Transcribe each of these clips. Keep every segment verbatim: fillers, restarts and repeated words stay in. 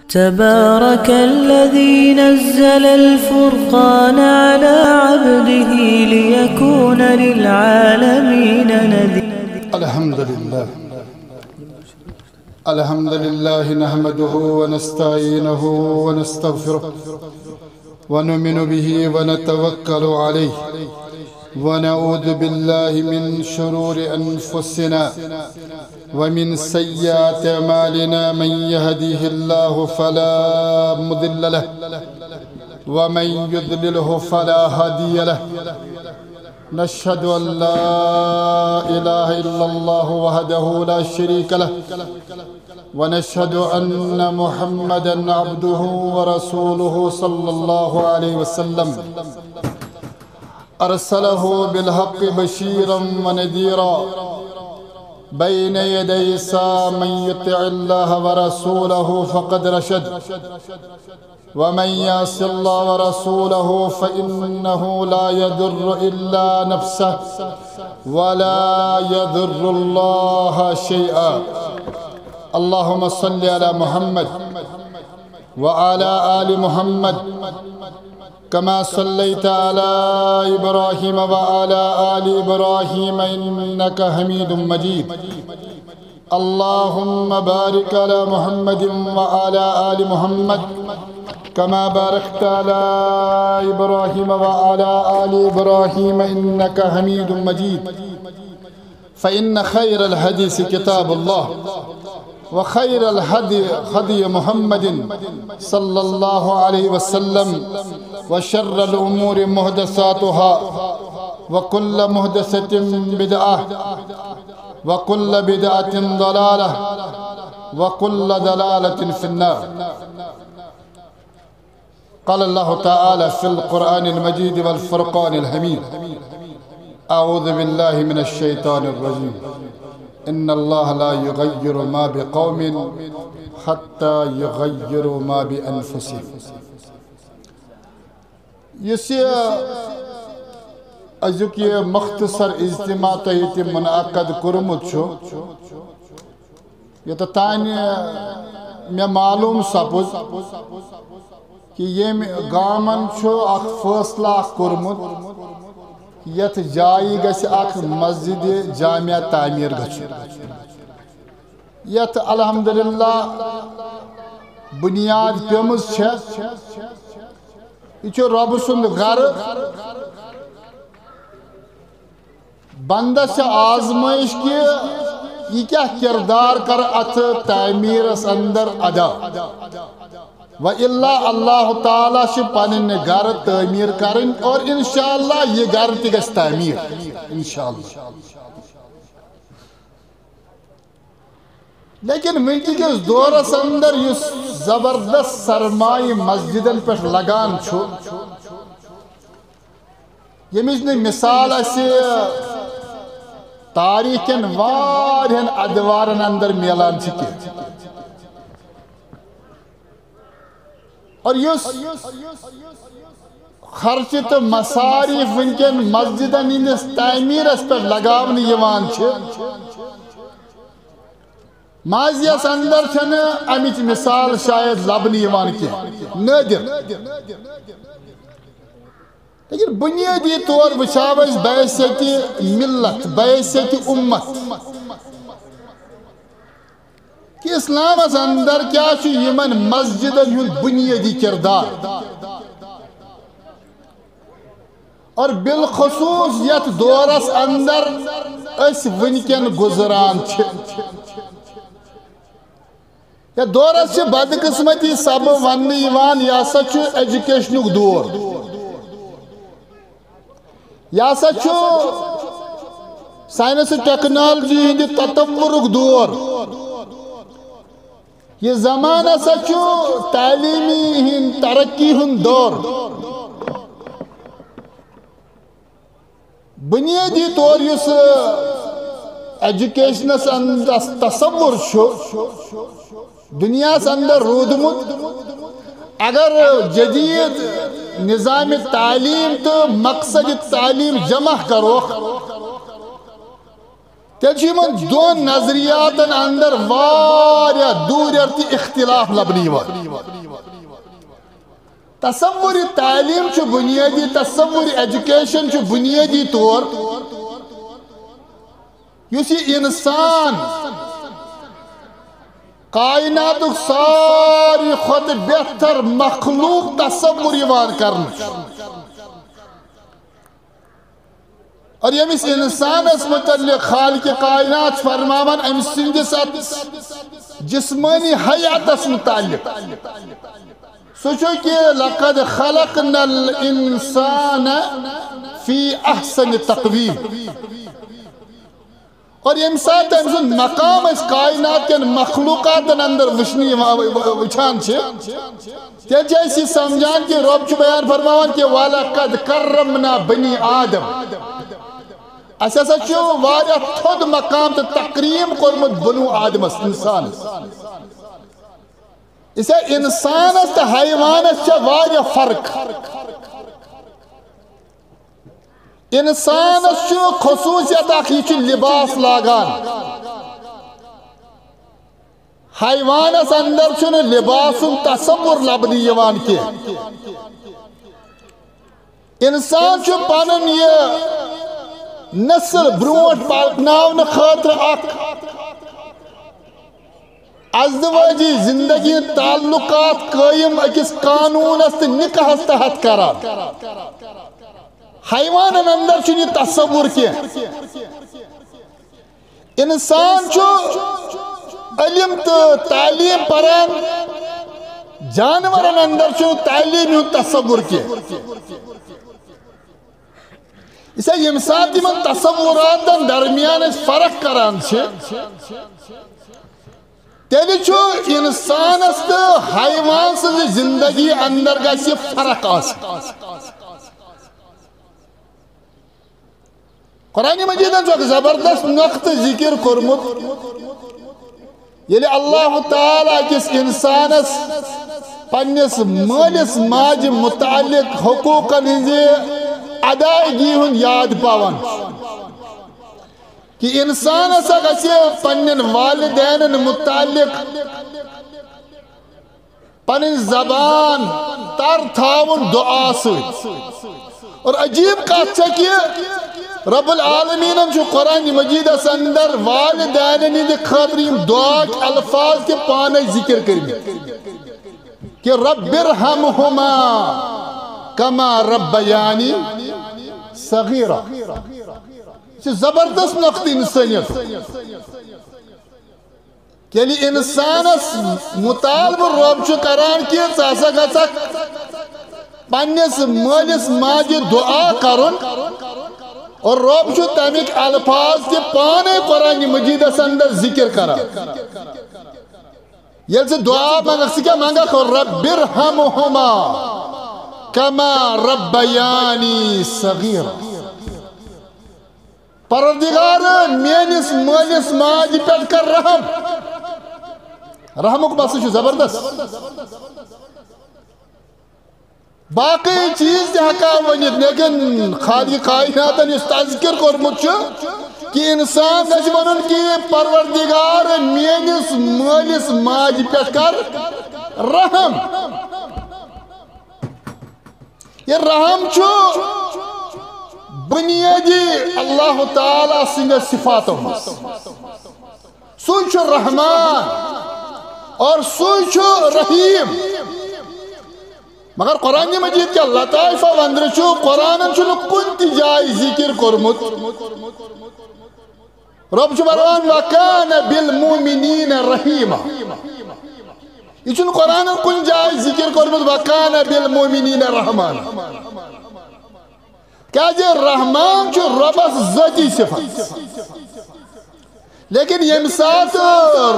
تبارك الذي نزل الفرقان على عبده ليكون للعالمين نذيرا. الحمد لله. الحمد لله نحمده ونستعينه ونستغفره ونؤمن به ونتوكل عليه ونعوذ بالله من شرور أنفسنا ومن سيئات أعمالنا. من يهديه الله فلا مضل له ومن يضلله فلا هادي له. نشهد أن لا إله إلا الله وحده لا شريك له ونشهد أن محمدا عبده ورسوله صلى الله عليه وسلم أرسله بالحق بشيرا ونذيرا بين يدي الساعة. من يطع الله ورسوله فقد رشد ومن يعص الله ورسوله فإنه لا يضر إلا نفسه ولا يضر الله شيئا. اللهم صل على محمد وعلى آل محمد كما صليت على إبراهيم وعلى آل إبراهيم إنك حميد مجيد. اللهم بارك على محمد وعلى آل محمد كما باركت على إبراهيم وعلى آل إبراهيم إنك حميد مجيد. فإن خير الحديث كتاب الله وخير الهدي هدي محمد صلى الله عليه وسلم وشر الأمور محدثاتها وكل محدثة بدعة وكل بدعة ضلالة وكل ضلالة في النار. قال الله تعالى في القرآن المجيد والفرقان الحميد: أعوذ بالله من الشيطان الرجيم. إن الله لا يغير ما بقوم حتى يغيروا ما بأنفسهم. یُس یہِ أزیُک یہِ مختصر اجتماع تۄہہِ ییٚتہِ منعقد کوٚرمُت چھُ، یوٚتتھ تانۍ مےٚ معلوم سپُد کہِ ییٚمۍ گامن چھُ اکھ فٲصلہٕ اکھ کوٚرمُت، یتھ جایہِ گژھِ اکھ مسجد جامع تعمیٖر گژھُن، یتھ الحمدللہ بُنیاد پیمٕژ چھےٚ۔ یہِ چھُ رۄبہٕ سُنٛد گرٕ۔ بندس چھِ آزمٲیش کہِ یہِ کیٛاہ کردار کر اتھ تعمیٖرس اندر ادا۔ و الا اللہ تعالیٰ چھِ پنٕنۍ گرٕ تعمیٖر کرٕنۍ اور انشاءاللہ یہِ گرٕ تہِ گژھِ تعمیٖر۔ انشاءاللہ۔ لیکن وٕنکہِ کِس دورس اندر یُس زبردست سرمایہ مسجدن پٮ۪ٹھ لگان چھُ، ییٚمِچ نہٕ مثال اَسہِ تاریخ کٮ۪ن واریاہن ادوارن اندر میلان چھِ کینٛہہ۔ اور یُس خرچہٕ تہٕ مصارف وٕنکٮ۪ن مسجدن ہٕنٛدِس تعمیٖرس پٮ۪ٹھ لگاونہٕ یِوان چھِ، ماضیس اندر چھنہٕ امِچ مثال شاید لبنہٕ یِوان کینٛہہ، نٲدِر۔ لیکن بنیٲدی طور وٕچھو أسۍ بحیثیت ملت، بحیثیت امت، کہ اسلامس اندر کیا چھُ یِمن مسجدن ہُنٛد بنیٲدی کردار۔ اور بالخصوص یتھ دورس اندر أسۍ وٕنکٮ۪ن گُزران چھِ، یتھ دورس چھِ بدقسمتی سبب وننہٕ یِوان، یہِ ہسا چھُ ایجوکیشنُک دور۔ یہِ ہسا چھُ ساینس تہٕ ٹیکنالوجی ہٕنٛدِ تطورُک دور۔ یہِ زمانہٕ ہسا چھُ تعلیٖمی ہٕنٛدِ ترقی ہُنٛد دور۔ بنیٲدی طور یُس ایجوکیشنس اندر تصور چھُ دنیاہس اندر روٗدمُت، اگر جدید نظام تعلیم تہٕ مقصد تعلیم جمع کروکھ، تیٚلہِ چھُ یِمن دۄن نظریاتن اندر واریاہ دوٗرٮ۪ر تہِ اختلاف لبنہٕ یِوان۔ تصور تعلیم چھُ بنیٲدی، تصور ایجوکیشن چھُ بنیٲدی طور یُس یہِ انسان کائناتُک ساروی کھۄتہٕ بہتر مخلوق تصور یِوان کرنہٕ چھُ۔ اور ییٚمِس انسانس متعلق خالق کائنات چھُ فرماوان أمۍ سٕنٛدِس اتھ جسمٲنی حیاتس متعلق، سُہ چھُ کہ لقد خلقنا الانسان فی احسن تقویم۔ اور ییٚمہِ ساتہٕ تٔمۍ سُنٛد مقام أسۍ کائنات کٮ۪ن مخلوقاتن اندر وٕچھنہٕ یِوان، وٕچھان چھِ، تیٚلہِ چھِ أسۍ یہِ سمجھان کہِ رۄب چھُ بیان فرماوان کہِ وَلَقَدْ کَرَّمْنَا بَنِی آدَم۔ اَسہِ ہسا چھُ واریاہ تھوٚد مقام تہٕ تکریٖم کوٚرمُت بنو آدمس، انسانس۔ اسے انسانس تہٕ حیوانس چھےٚ واریاہ فرق۔ انسانس چھُ خصوٗصیت اکھ، یہِ چھُ لباس لاگان۔ حیوانس اندر چھُنہٕ لباسُن تصور لبنہٕ یِوان کینٛہہ۔ انسان چھُ پنُن یہِ نسل برونٛٹھ پکناونہٕ خٲطرٕ اکھ ازدواجی زندگی ہٕنٛدۍ تعلقات قٲیِم أکِس قانوٗنس تہٕ نکاحس تحت کران۔ حیوانن اندر چھُنہٕ یہِ تصور کینٛہہ۔ انسان چھُ علم تہٕ تعلیٖم پران، جانورن اندر چھُنہٕ تعلیٖم ہُنٛد تصور کینٛہہ۔ اسے ییٚمہِ ساتہٕ یِمن تصوراتن درمیان أسۍ فرق کران چھِ، تیٚلہِ چھُ انسانس تہٕ حیوان سٕنٛزِ زندگی اندر گژھِ فرق آسٕنۍ۔ قرآن مجیدن چھُ اکھ زبردست نقطہٕ ذکر کوٚرمُت۔ ییٚلہِ اللہ تعالیٰ أکِس انسانس پننِس مٲلِس ماجہِ متعلق حقوقن ہٕنٛزِ ادائیگی ہُنٛد یاد پاوان چھُ، کہِ انسان ہسا گژھِ پننٮ۪ن والدینن متعلق پنٕنۍ زبان تر تھاوُن دعا سۭتۍ۔ اور عجیب کتھ چھےٚ کہِ رب العالمینن چھُ قرآن مجیدس اندر والدینن ہٕنٛدِ خٲطرٕ یِم دعاکۍ الفاظ تہِ پانے ذکر کٔرمٕتۍ کہ رب ارحمہما کما ربیانی صغیرا۔ یہِ چھُ زبردست نقطہٕ انسٲنیت۔ ییٚلہِ انسانس مطالبہٕ رب چھُ کران کہِ ژٕ ہسا گژھکھ پننِس مٲلِس ماجہِ دعا کرُن، اور رب چھُ تمیِکۍ الفاظ تہِ پانے قرآن مجیدس اندر ذکر کران۔ ییٚلہِ ژٕ دعا منگکھ، ژٕ کیٛاہ منگکھ؟ رب ارحمہما کما ربیانی صغیرا۔ پروردگار، میٲنِس مٲلِس ماجہِ پٮ۪ٹھ کر رحم۔ رحمُک مسلہٕ چھُ زبردست۔ باقی چیز تہِ ہٮ۪کان ؤنِتھ، لیکن خالق کائناتن یُس تذکر کوٚرمُت چھُ کہ انسان گژھِ ونُن کہ پروردگار، میٲنِس مٲلِس ماجہِ پٮ۪ٹھ کر رحم۔ یہِ رحم چھُ بنیٲدی اللہ تعالیٰ سٕنٛدِ صفاتو منٛز۔ سُے چھُ رحمان اور سُے چھُ رحیم۔ مگر قرآن مجید کیا لطائف اندر چھُ، قرآنن چھُنہٕ کُنہِ تہِ جایہِ ذکر کوٚرمُت۔ رب چھُ فرمان، وکان بالمؤمنین رحیما۔ یہِ چھُنہٕ قرآنن کُنہِ جایہِ ذکر کوٚرمُت، وکان بالمؤمنین رحمان۔ کیازِ رحمان چھُ ربس ذٲتی صفت۔ لیکن ییٚمہِ ساتہٕ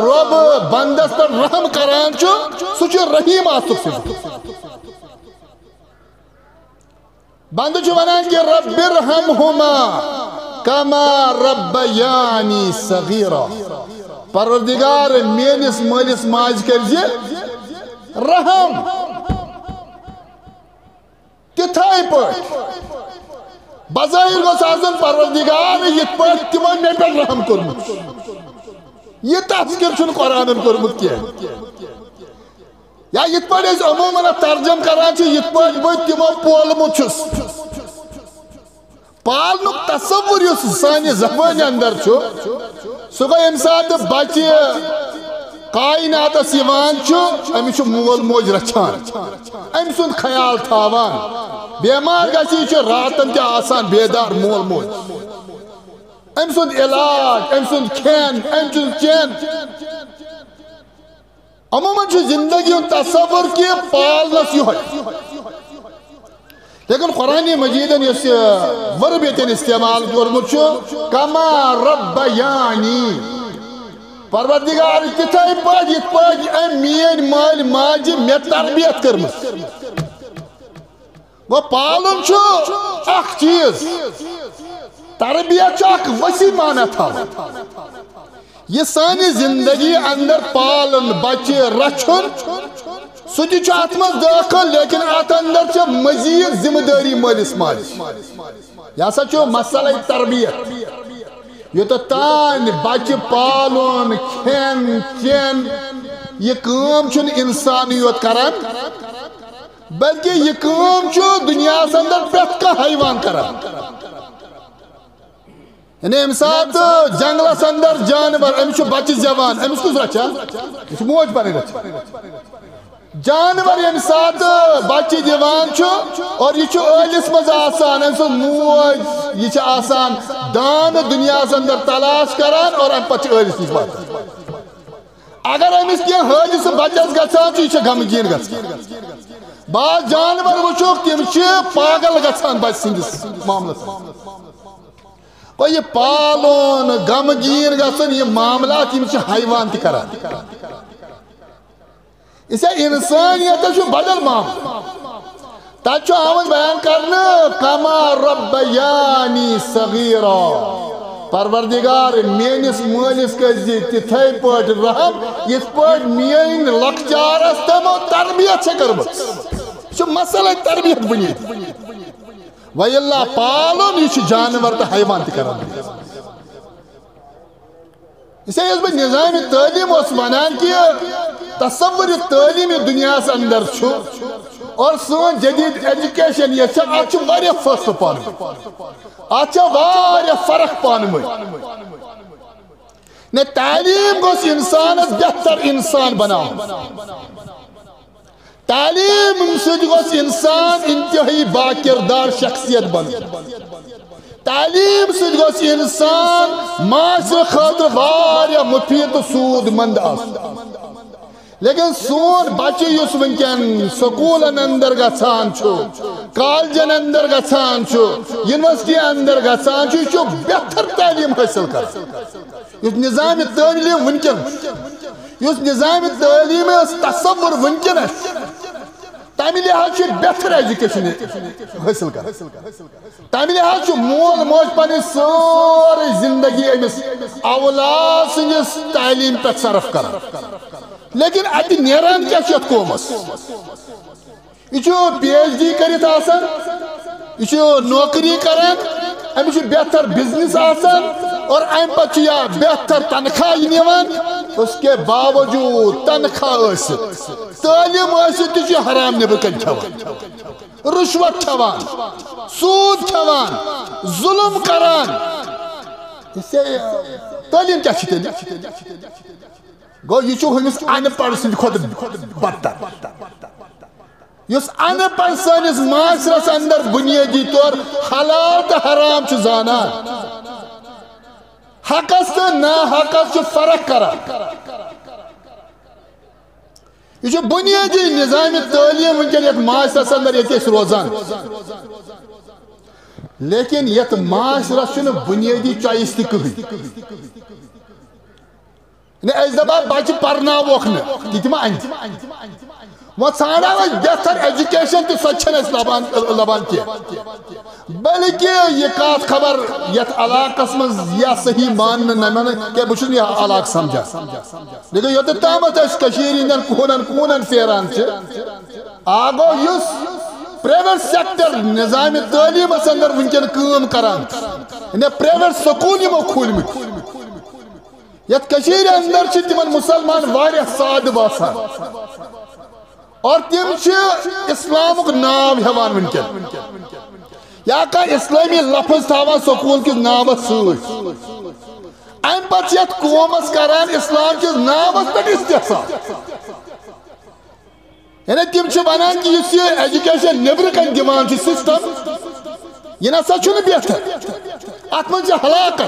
رب بندس پٮ۪ٹھ رحم کران چھُ، سُہ چھُ رحیم آسُک صفت۔ بندٕ چھُ ونان کہ رب ارحمہما کما ربیانی صغیرا۔ پروردگار، میٲنِس مٲلِس ماجہِ کٔرزِ رحم۔ تِتھے پٲٹھۍ بظاہر گوٚژھ آسُن پروردگار یِتھ پٲٹھۍ تِمو مےٚ پٮ۪ٹھ رحم کوٚرمُت چھُ۔ یہِ تذکر چھُنہٕ قرآنن کوٚرمُت کینٛہہ۔ یا یِتھ پٲٹھۍ أسۍ عموماً اَتھ ترجمہٕ کران چھِ، یِتھ پٲٹھۍ بہٕ تِمو پولمُت چھُس۔ پالنُک تصور یُس سانہِ زبٲنہِ اندر چھُ، سُہ گوٚو ییٚمہِ ساتہٕ بچہِ کائناتس یِوان چھُ، أمِس چھُ مول موج رچھان، أمۍ سُنٛد خیال تھاوان۔ بیمار گژھِ، یہِ چھُ راتن تہِ آسان بیدار مول موج۔ أمۍ سُنٛد علاج، أمۍ سُنٛد کھٮ۪ن، أمۍ سُنٛد چٮ۪ن۔ عموماً چھُ زندگی ہُنٛد تصور کہِ پالنس یِہوٚے۔ لیکن قرآن مجیدن یُس یہِ verb ییٚتٮ۪ن استعمال کوٚرمُت چھُ، "کما ربیانی"، پروردگار، تِتھے پٲٹھۍ یِتھ پٲٹھۍ أمۍ میٲنۍ مٲلۍ ماجہِ مےٚ تربیت کٔرمٕژ۔ گوٚو، پالُن چھُ اکھ چیٖز، تربیت چھُ اکھ وسیع معنی تھاوان۔ یہِ سانہِ زندگی اندر پالُن، بچہِ رچھُن، سُہ تہِ چھُ اتھ منٛز دٲخل، لیکن اتھ اندر چھِ مزید ذمہ دٲری مٲلِس ماجہِ۔ یہِ ہسا چھُ مسئلہ تربیت۔ یوٚتتھ تام بچہِ پالُن، کھٮ۪ن چٮ۪ن، یہِ کٲم چھُنہٕ انسانٕے یوت کران، بلکہ یہِ کٲم چھُ دُنیاہس اندر پرٛٮ۪تھ کانٛہہ حیوان کران۔ یعنی، ییٚمہِ ساتہٕ جنگلس اندر جانور، أمِس چھُ بچہِ زٮ۪وان، أمِس کُس رچھان؟ یہِ چھُ موج پنٕنۍ رچھان۔ جانور ییٚمہِ ساتہٕ بچہِ دِوان چھُ اور یہِ چھُ ٲلِس منٛز آسان، أمۍ سٕنٛز موج، یہِ چھِ آسان دانہٕ دُنیاہس اندر تلاش کران اور امہِ پتہٕ چھِ ٲلِس نِش واتان۔ اگر أمِس کینٛہہ حٲدثہٕ بچس گژھان چھُ، یہِ چھِ غمگیٖن گژھان۔ بعض جانور وٕچھوکھ، تِم چھِ پاگل گژھان بچہِ سٕنٛدِس معاملس منٛز۔ گوٚو، یہِ پالُن، غمگیٖن گژھُن، یہِ معاملات، یِم چھِ حیوان تہِ کران۔ یہِ چھا انسانیتس چھُ بدل معاملہٕ۔ تتہِ چھُ آمُت بیان کرنہٕ، "کما ربیانی صغیرا"۔ پروردگار، میٲنِس مٲلِس کٔرۍ زِ تِتھے پٲٹھۍ رحم، یِتھ پٲٹھۍ میٲنۍ لۄکچارس تِمو تربیت چھےٚ کٔرمٕژ۔ یہِ چھُ مسئلہ تربیت بنیٲدی۔ وَإِلَّا پالُن، یہِ چھُ جانور تہٕ حیوان تہِ کران۔ اسے یُس بہٕ نظام تعلیٖم اوس وَنان کہِ تصور تعلیٖم یہِ دُنیاہَس اندر چھُ اور سٲنۍ جدید ایجوکیشن یۄس چھِ، اَتھ چھِ واریاہ فٲصلہٕ پانہٕ ؤنۍ۔ اَتھ چھِ واریاہ فرق پانہٕ ؤنۍ۔ نہ، تعلیٖم گوٚژھ اِنسانَس بہتر اِنسان بناوُن۔ تعلیٖم سۭتۍ گوٚژھ اِنسان انتہٲیی باکردار شخصیت بنُن۔ تعلیٖم سۭتۍ گوٚژھ اِنسان معاشرٕ خٲطرٕ واریاہ مُفیٖد تہٕ سوٗد مند آسُن۔ لیکن سون بچہِ یُس وٕنکٮ۪ن سکوٗلن اندر گژھان چھُ، کالجن اندر گژھان چھُ، یونیورسٹی اندر گژھان چھُ، یہِ چھُ بہتر تعلیٖم حٲصِل کران۔ یُس نظام تعلیٖم وٕنکٮ۪ن، یُس نظام تعلیٖم ٲس تصور وٕنکٮ۪نس، تمہِ لحاظ چھُ بہتر ایجوکیشن حٲصِل کران۔ تمہِ لحاظ چھُ مول موج پنٕنۍ سٲرٕے زندگی أمِس اولاد سٕنٛدِس تعلیٖم پٮ۪ٹھ صرف کران۔ لیکن اتہِ نیران کیٛاہ چھُ یتھ قومس؟ یہِ چھُ پی ایچ ڈی کٔرِتھ آسان، یہِ چھُ نوکری کران، أمِس چھُ بہتر بزنس آسان اور امہِ پتہٕ چھُ یا بہتر تنخواہ نِوان، اس کے باوجود تنخواہ ٲسِتھ، تعلیٖم ٲسِتھ تہِ چھُ حرام نیٚبرٕ کنہِ کھٮ۪وان، رُشوت کھٮ۪وان، سوٗد کھٮ۪وان، ظُلُم کران۔ اسے تعلیٖم کیٛاہ چھِ تیٚلہِ؟ گوٚو، یہِ چھُ ہُمِس اَن پَڑھ سٕنٛدِ کھۄتہٕ بدتر۔ یُس اَن پَڑھ سٲنِس معاشرس اندر بُنیٲدی طور حلال تہٕ حرام چھُ زانان، حقس تہٕ ناحقس چھُ فرق کران۔ یہِ چھُ بُنیٲدی نظام تعلیٖم وٕنکٮ۪ن یَتھ معاشرس اندر ییٚتہِ أسۍ روزان۔ لیکن یَتھ معاشرس چھُنہٕ بُنیٲدی چوائس تہِ کٕہٕنۍ۔ نہ، أسۍ دَپان بَچہٕ پَرناووکھ نہٕ، تہِ تہِ ما اَنہِ؟ وۄنۍ ژھانٛڈو أسۍ بہتر ایجوکیشن تہِ، سۄ تہِ چھَنہٕ اَسہِ لَبان، لَبان کینٛہہ۔ بلکہِ یہِ کَتھ خبر یَتھ علاقَس منٛز یا صحیح ماننہٕ نہ ماننہٕ، کیٛاہ بہٕ چھُس نہٕ یہِ علاقہٕ سَمجھان۔ لیکن یوٚتَتھ تامَتھ أسۍ کٔشیٖرِ ہِنٛدٮ۪ن کوٗنَن کوٗنَن پھیران چھِ، آ گوٚو یُس پرائیویٹ سیکٹر نظام تعلیمس اندر وٕنکیٚن کٲم کران، یعنی پرائیویٹ سکول یِمو کھوٗلمٕتۍ۔ یتھ کٔشیٖرِ اندر چھِ تِمن مسلمان واریاہ سادٕ باسان، اور تِم چھِ اسلامُک ناو ہٮ۪وان وٕنکیٚن، یا کانٛہہ اسلٲمی لفظ تھاوان سکول کِس ناوس سۭتۍ۔ امہِ پتہٕ چھِ یتھ قومس کران اسلام کِس ناوس پٮ۪ٹھ استحصال۔ یعنی تِم چھِ ونان کہِ یُس یہِ ایجوکیشن نیبرٕ کنہِ دِوان چھِ سسٹم، یہِ نسا چھُنہٕ بہتر، اتھ منٛز چھِ ہلاکت۔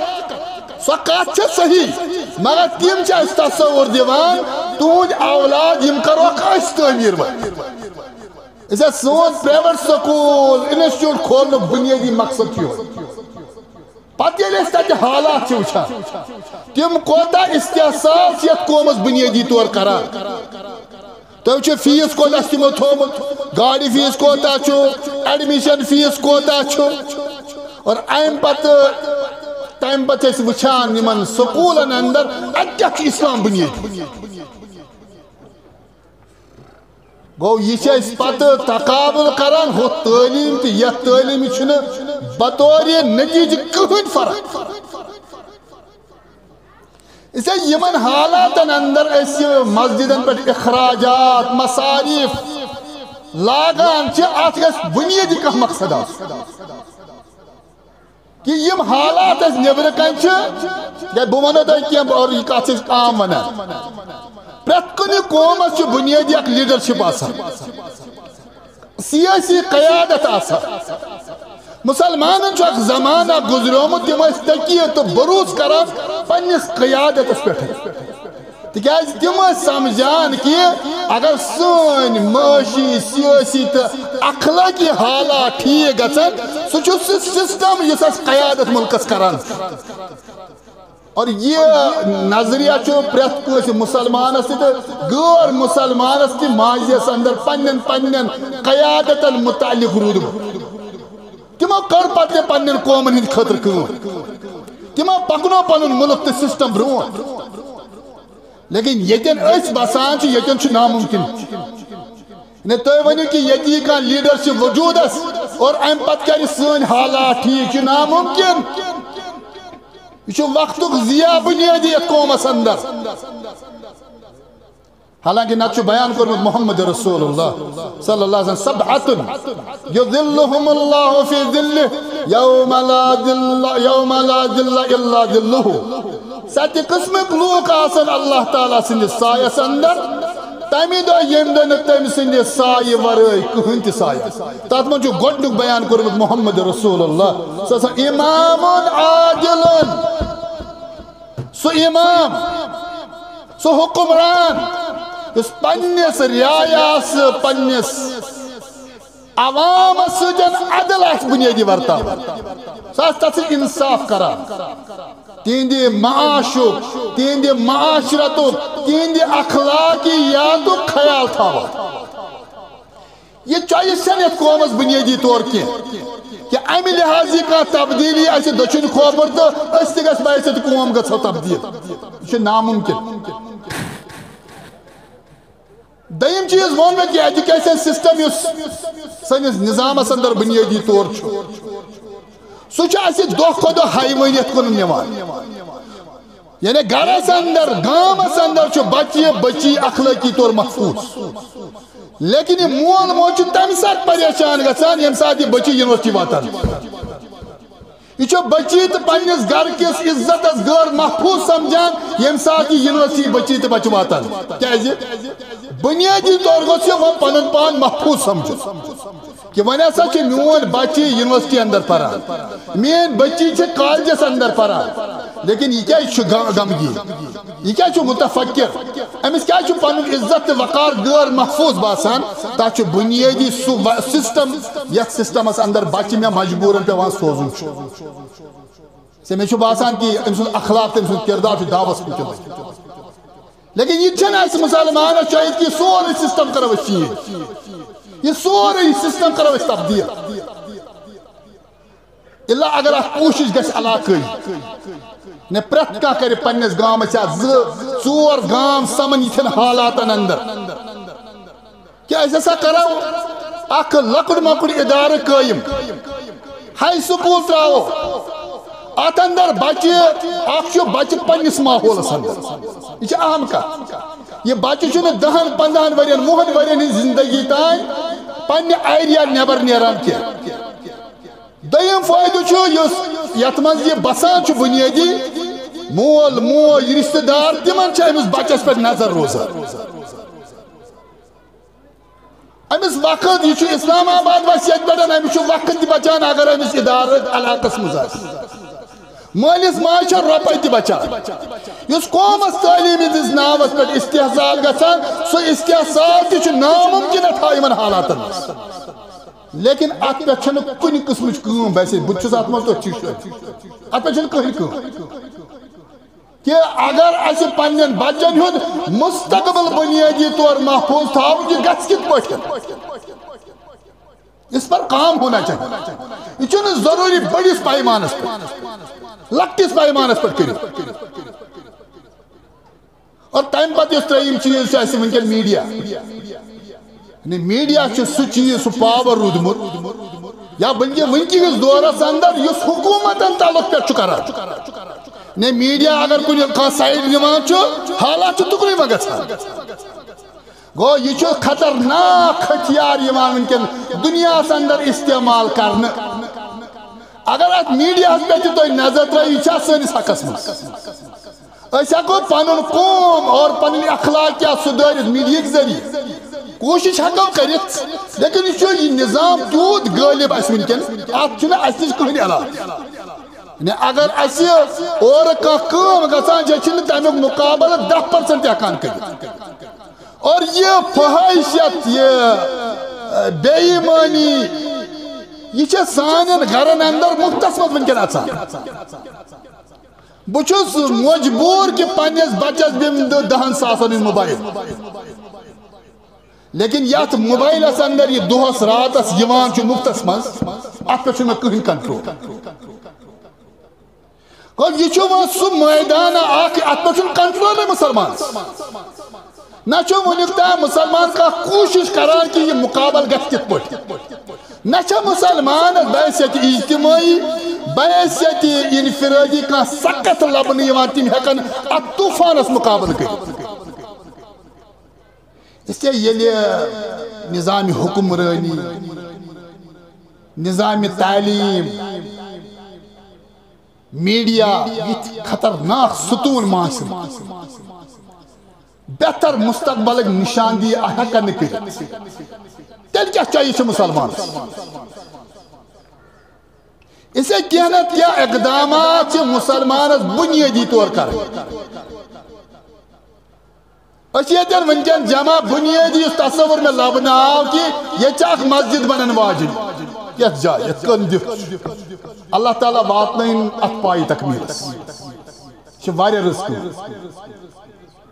سۄ کتھ چھےٚ صحیح، مگر تِم چھِ اسہِ تصور دِوان، تُہنٛدۍ اولاد یِم کروکھ أسۍ تعمیٖر وۄنۍ۔ أسۍ ٲسۍ سون پرائیویٹ سکول، انسٹیٹیوٹ کھولنُک بنیٲدی مقصد چھُ یِہوٚے۔ پتہٕ ییٚلہِ أسۍ تتہِ حالات چھِ وٕچھان، تِم کوتاہ استحصال چھِ یتھ قومس بنیٲدی طور کران۔ تُہۍ وٕچھِو فیس کوتاہ چھُ تِمو تھوٚومُت، گاڑِ فیس کوتاہ چھُ، ایڈمیشن فیس کوتاہ چھُ۔ اور امہِ پتہٕ، تمہِ پتہٕ چھِ أسۍ وٕچھان یِمن سکوٗلن اندر اتہِ کیٛاہ چھُ اسلام بنیٲدی۔ گوٚو، یہِ چھِ أسۍ پتہٕ تقابل کران ہُتھ تعلیٖم تہٕ یتھ تعلیٖمہِ چھُنہٕ بطورِ نتیٖجہٕ کٕہٕنۍ فرق۔ اسے یِمن حالاتن اندر أسۍ یہِ مسجدن پٮ۪ٹھ اخراجات، مصارف لاگان چھِ، اتھ گژھِ بنیٲدی کانٛہہ مقصد آسُن۔ کہِ یِم حالات اَسہِ نیٚبرٕ کَنہِ چھِ، یا بہٕ وَنو تۄہہِ کینٛہہ، بہٕ، یہِ کَتھ چھِ أسۍ عام وَنان۔ پرٛٮ۪تھ کُنہِ قومَس چھُ بُنیٲدی اَکھ لیٖڈَرشِپ آسان، سیٲسی قیادت آسان۔ مُسلمانَن چھُ اَکھ زمانہٕ اَکھ گُزریومُت، تِم ٲسۍ تقیہِ تہٕ بروسہٕ کَران پنٛنِس قیادتَس پٮ۪ٹھ۔ تِکیٛازِ تِم ٲسۍ سمجھان کہِ اگر سٲنۍ معاشی، سیٲسی تہٕ اخلٲقی حالات ٹھیٖک گژھن، سُہ چھُ سُہ سسٹم یُس اَسہِ قیادت مُلکس کران۔ اور یہِ نظریہ چھُ پرٛٮ۪تھ کٲنٛسہِ مُسلمانس تہِ تہٕ غٲر مُسلمانس تہِ ماضیس اندر پننٮ۪ن پننٮ۪ن قیادتن مُتعلق روٗدمُت۔ تِمو کٔر پتہٕ تہِ پننٮ۪ن قومن ہٕنٛدِ خٲطرٕ کٲم۔ تِمو پکنو پنُن مُلک تہٕ سسٹم برٛونٛٹھ۔ لیکن ییٚتٮ۪ن أسۍ بسان چھِ، ییٚتٮ۪ن چھُ نامُمکِن۔ یعنی تُہۍ ؤنِو کہِ ییٚتہِ یی کانٛہہ لیٖڈرشِپ وجوٗدس اور اَمہِ پتہٕ کرِ سٲنۍ حالات ٹھیٖک، چھُ نامُمکِن۔ یہِ چھُ وقتُک ضیاع بُنیٲدی یَتھ قومس اندر۔ حالانکہ نتہٕ چھُ بیان کوٚرمُت محمد رسول اللہ صلی اللہ علیہ وسلم، "سبعة یظلهم اللہ فی ظلہ یوم لا ظل، یوم لا ظل الا ظلہ۔" ستہِ قٕسمٕکۍ لوٗکھ آسن اللہ تعالیٰ سٕنٛدِس سایس اندر، تمہِ دۄہ ییٚمہِ دۄہ نہٕ تٔمۍ سٕنٛدِ سایہِ ورٲے کٕہٕنۍ تہِ سایہِ آسہِ۔ تتھ منٛز چھُ گۄڈٕنیُک بیان کوٚرمُت محمد رسول اللہ صلی اللہ علیہ وسلم، امام عادل، سُہ امام، سُہ حکمران یُس پننِس رعایاس، پننِس عوامس سۭتۍ عدل آسہِ بُنیٲدی ورتاو۔ سُہ آسہِ تتھ سۭتۍ انصاف کران، تِہنٛدِ معاشُک، تِہنٛدِ معاشرتُک، تِہنٛدِ اخلاقیاتُک خیال تھاوان۔ یہِ چوائس چھنہٕ یتھ قومس بُنیٲدی طور کینٛہہ کہ امہِ لحاظ یی کانٛہہ تبدیلی اسہِ دٔچھُن کھوپُر تہٕ أسۍ تہِ گژھِ باسہِ تہٕ قوم گژھو تبدیل۔ یہِ چھُ نامُمکِن۔ دوٚیِم چیٖز ووٚن مےٚ کہِ ایجوکیشن سسٹم یُس سٲنِس نظامس اندر بُنیٲدی طور چھُ، سُہ چھُ اَسہِ دۄہ کھۄتہٕ دۄہ حیوٲنیت کُن نِوان۔ یعنی گرس اندر، گامس اندر چھُ بچہِ بچی اخلٲقی طور محفوظ، لیکن یہِ مول موج چھُ تمہِ ساتہٕ پریشان گژھان ییٚمہِ ساتہٕ یہِ بچی یونیورسٹی واتان۔ یہِ چھُ بچی تہٕ پننِس گرٕ کِس عزتس غٲر محفوظ سمجھان، ییٚمہِ ساتہٕ یہِ یونیورسٹی بچی تہٕ بچہِ واتان۔ کیازِ؟ بنیٲدی طور گوٚژھ یہِ وۄنۍ پنُن پان محفوظ سمجھُن کہ وۄنۍ ہسا چھِ میون بچی یونیورسٹی اندر پران، میٲنۍ بچی چھِ کالجس اندر پران، لیکن یہِ کیازِ چھُ غ-، غمگیٖن؟ یہِ کیازِ چھُ متفکر؟ أمِس کیازِ چھُ پنُن عزت تہٕ وقار غٲر محفوظ باسان؟ تتھ چھُ بنیٲدی سُہ و-، سسٹم، یتھ سسٹمس اندر بچہِ مےٚ مجبوٗرن پٮ۪وان سوزُن چھُ۔ ژےٚ مےٚ چھُ باسان کہِ أمۍ سُنٛد اخلاق تہٕ أمۍ سُنٛد کردار چھُ داوس کُن تِمن۔ لیکن یہِ تہِ چھَنہٕ اَسہِ مُسلمانَس چاہیے کہِ یہِ سورُے سسٹم کرو أسۍ چینج، یہِ سورُے سسٹم کرو أسۍ تبدیل۔ الا اگر اکھ کوٗشش گژھِ علاقٲیی، نہ پرٛٮ۪تھ کانٛہہ کرِ پننِس گامس یا زٕ ژور گام سمن یِتھٮ۪ن حالاتن اندر، کیٛاہ أسۍ ہسا کرو اکھ لۄکُٹ مۄکُٹ ادارٕ قٲیِم، ہاے سکول تراوو، اتھ اندر بچہِ، اکھ چھُ بچہِ پننِس ماحولس اندر، یہِ چھِ اہم کتھ۔ یہِ بچہِ چھُنہٕ دہن، پندہن ؤرین، وُہن ؤرین ہٕنٛز زندگی تام پننہِ ایریا نٮ۪بر نیران کینٛہہ۔ دوٚیِم فٲیدٕ چھُ یُس یتھ منٛز یہِ بسان چھُ بنیٲدی، مول موج، رشتہٕ دار، تِمن چھِ أمِس بچس پٮ۪ٹھ نظر روزان۔ أمِس وقت، یہِ چھُ اسلام آباد وسہِ ییٚتہِ پٮ۪ٹھ، أمِس چھُ وقت تہِ بچان اگر أمِس ادارٕ علاقس منٛز آسہِ۔ مٲلِس ماجہِ چھےٚ رۄپے تہِ بچان۔ یُس قومس تعلیٖم ہٕنٛدِس ناوس پٮ۪ٹھ استحصال گژھان، سُہ استحصال تہِ چھُ ناممکن اتھ یِمن حالاتن منٛز۔ لیکن اتھ پٮ۪ٹھ چھنہٕ کُنہِ قٕسمٕچ کٲم، ویسے بہٕ تہِ چھُس اتھ منٛز، تُہۍ تہِ چھِو، اتھ پٮ۪ٹھ چھنہٕ کٕہٕنۍ کٲم۔ کہ اگر اسہِ پننٮ۪ن بچن ہُنٛد مستقبل بنیٲدی طور محفوظ تھاوُن، یہِ گژھِ کِتھ پٲٹھۍ؟ اس پر کام ہونا چاہیے۔ یہ چھُنہٕ ضروٗری بٔڑِس پیمانس پٮ۪ٹھ، لۄکٹِس پیمانس پٮ۪ٹھ کٔرِو۔ اور تمہِ پتہٕ یُس ترٛیٚیِم چیٖز چھُ اسہِ وٕنکیٚن میٖڈیا۔ یعنی میٖڈیا چھُ سُہ چیٖز، سُہ پاور روٗدمُت، یا بلکہِ وٕنکہِ کِس دورس اندر یُس حکوٗمتن تعلق پٮ۪ٹھ چھُ کران۔ یعنی میٖڈیا اگر کُنہِ کانٛہہ سایڈ نِوان چھُ، حالات چھِ تُکنُے وۄنۍ گژھان۔ گوٚو، یہِ چھُ خطرناک ہتھیار یِوان وٕنکیٚن دُنیاہس اندر استعمال کرنہٕ۔ اگر اتھ میٖڈیاہس پٮ۪ٹھ تہِ تُہۍ نظر ترٲیِو، یہِ چھا سٲنِس حقس منٛز؟ أسۍ ہٮ۪کو پنُن قوم اور پنٕنۍ اخلاقیات سُدھٲرِتھ میٖڈیاہٕکۍ ذٔریعہٕ۔ کوٗشِش ہٮ۪کو کٔرِتھ، لیکن یہِ چھُ یہِ نظام تیوٗت غٲلب اَسہِ وٕنکیٚن، اتھ چھُنہٕ اَسہِ نِش کٕہٕنۍ علاج۔ یعنی اگر اَسہِ اورٕ کانٛہہ کٲم گژھان چھےٚ، چھِنہٕ تَمیُک مُقابلہٕ دَہ پٔرسنٹ تہِ ہٮ۪کان کٔرِتھ۔ اور یہِ فحٲشیت، یہِ، اَ، بے ایٖمٲنی، یہِ چھےٚ سانٮ۪ن گرن اندر مُفتس منٛز وٕنکیٚن اژان۔ بہٕ چھُس مجبوٗر کہِ پننِس بچس دِمہٕ بہٕ دہن ساسن ہُنٛد موبایل، لیکن یتھ موبایلس اندر یہِ دۄہس راتس یِوان چھُ مُفتس منٛز، اتھ پٮ۪ٹھ چھُنہٕ مےٚ کٕہٕنۍ کنٹرول۔ گوٚو، یہِ چھُ وۄنۍ سُہ مٲدانہ اکھ، اتھ پٮ۪ٹھ چھُنہٕ کنٹرولٕے مُسلمانس۔ نہ چھُ وُنیُک تام مُسلمان کانٛہہ کوٗشِش کران کہِ یہِ مُقابلہٕ گژھِ کِتھ پٲٹھۍ۔ نہ چھےٚ مُسلمانس بحیثیت اجتمٲعی، بحیثیت انفرٲدی کانٛہہ سکت لبنہٕ یِوان، تِم ہٮ۪کن اتھ طوفانس مُقابلہٕ کٔرِتھ۔ اس لیے ییٚلہِ نظام حکمرٲنی، نظام تعلیٖم، میٖڈیا یِتھۍ خطرناک ستوٗن معاشرٕ بہتر مستقبلٕکۍ نشاندہی ہٮ۪کن نہٕ کٔرِتھ، تیٚلہِ کیٛاہ چاہیے چھُ مُسلمانس؟ اسے کینٛہہ نتہٕ کینٛہہ اقدامات چھِ مُسلمانس بُنیٲدی طور کرٕنۍ۔ أسۍ چھِ ییٚتٮ۪ن وٕنکیٚن جمع، بُنیٲدی یُس تصور مےٚ لبنہٕ آو کہِ ییٚتہِ چھِ اکھ مسجد بنن واجِنۍ۔ یتھ جایہِ، یتھ کٔنۍ دِتھ چھُ۔ اللہ تعالیٰ واتنٲیِن اتھ پایہِ تکمیٖلس۔ یہِ چھِ واریاہ رٕژ کٲم۔